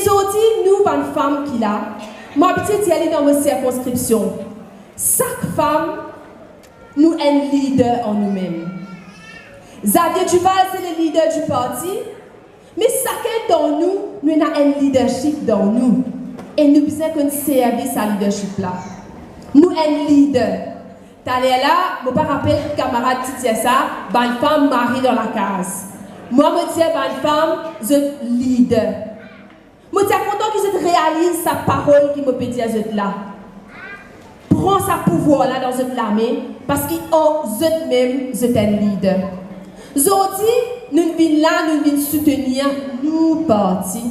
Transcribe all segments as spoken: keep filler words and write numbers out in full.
Zordi, nou bann fam ki la, mo abitie dir li dan mo sirkonskripsion, sak fam, nou enn lider an noumem. Xavier Duval, se le lider di parti, me sakenn dan nou, nou ena enn lidership dan nou, e nou bizin konn servi sa lidership la. Nou enn lider. Taler la, mo pa rapel kamarad ti dir sa, bann fam mari dan lakaz. Mwa, mo dir bann fam, zot lider. Mo ti a kontan ki zot realiz sa parol ki mo pe dir zot la. Pran sa pouvwar la dan zot lame, parski an zot mem, zot enn lider. Zordi, nou vinn la, nou vinn soutenir nou parti.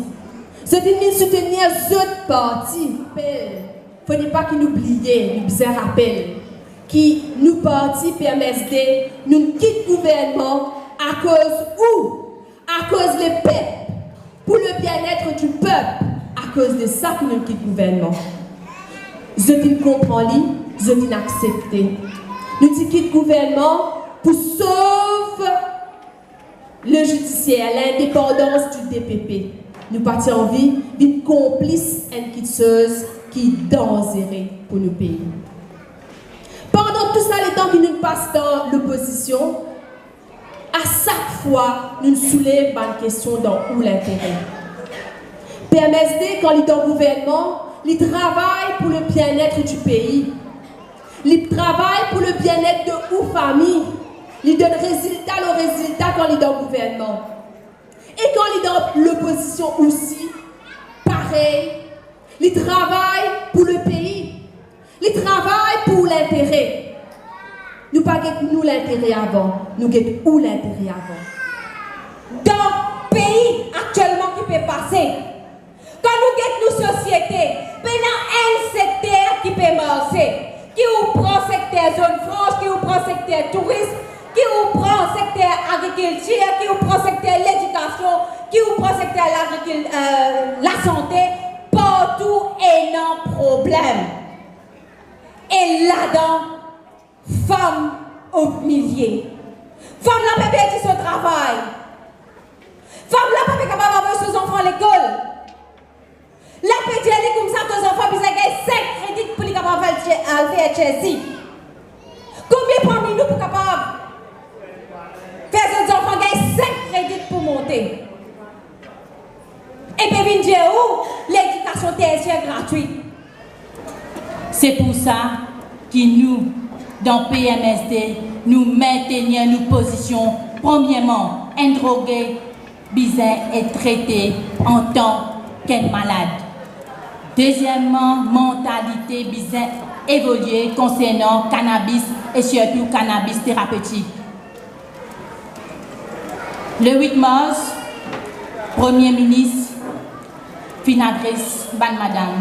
Zot vinn, vinn soutenir zot parti. Rapel, fode pa ki nou bliye, nou bizin rapel ki nou parti P M S D, nou kit gouvernman akoz ou, akoz lepep, pour le bien-être du peuple, akoz de sa ki nou kit gouvernman. Zot inn konpran li, zot inn aksepte. Nou ti kit gouvernman pou sov le zidisier, lindepandans di D P P. Nou pa ti anvi vinn konplis enn kiksoz ki danzere pou nou pei. Pandan tou sa letan ki nou pas dan lopozision, a sak fwa nou soulev bann kestion dan ou lintere. P M S D, kan li dan gouvernman, li travay pour le bien-être du pays. Li travay pour le bien-être de ou fami. Li donn rezilta lor rezilta kan li dan gouvernman. E kan li dan lopozision osi, parey, li travay pour le pays. Li travay pour lintere. Nou pa get nou lintere avan, nou get ou lintere avan. Dan pei aktielman ki pe pase, kan nou get nou sosiete, pena enn sekter ki pe marse, ki ou pran sekter zone franche, ki ou pran sekter tourism, ki ou pran sekter agrikiltir, ki ou pran sekter ledikasion, ki ou pran sekter lagrikil-, eh, lasante, partou ena problem. E ladan, fam omilie. Fam la pe perdi so travay. Fam la pa pe kapav avoy so zanfan lekol. La pe dir li koumsa to zanfan bizin gagn sink kredit pou li kapav al che-, al fer H S C. Konbien parmi nou pou kapav fer zot zanfan gagn sink kredit pou monte? E pe vinn dir ou, ledikasion tersier gratwi. Se pou sa ki nou, dan P M S D, nou mintenir nou pozision. Premierman, enn droge bizin et trete antan ki enn malad. Dezieman, mantalite bizin evolie konsernan kanabis e sirtou kanabis terapetik. Le wit mars, Premie Minis finn adres bann madam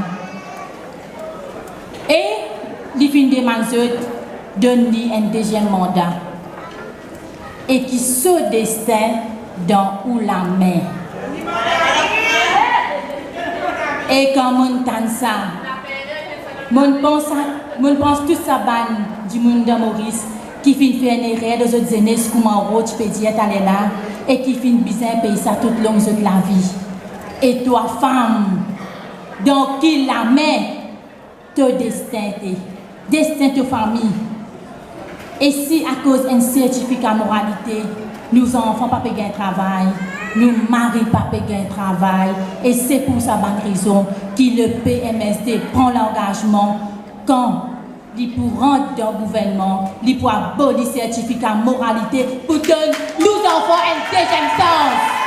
e li finn demann zot donn li enn deziem manda. E ki so destin dan ou lame. E kan monn tann sa, monn pans a, monn pans tou sa bann dimoun dan Moris ki finn fer enn erer dan zot zenes, kouma Roch pe dir taler la, e ki finn bizin pey sa toutlong zot lavi. E twa fam, dan ki lame to destin ete, destin to fami? E si akoz enn sertifika moralite, nou zanfan pa pe gagn travay, nou mari pa pe gagn travay, e se pou sa bann rezon ki le P M S D pran langazman, kan li pou rant dan gouvernman, li pou aboli sertifika moralite pou donn nou zanfan enn deziem sans.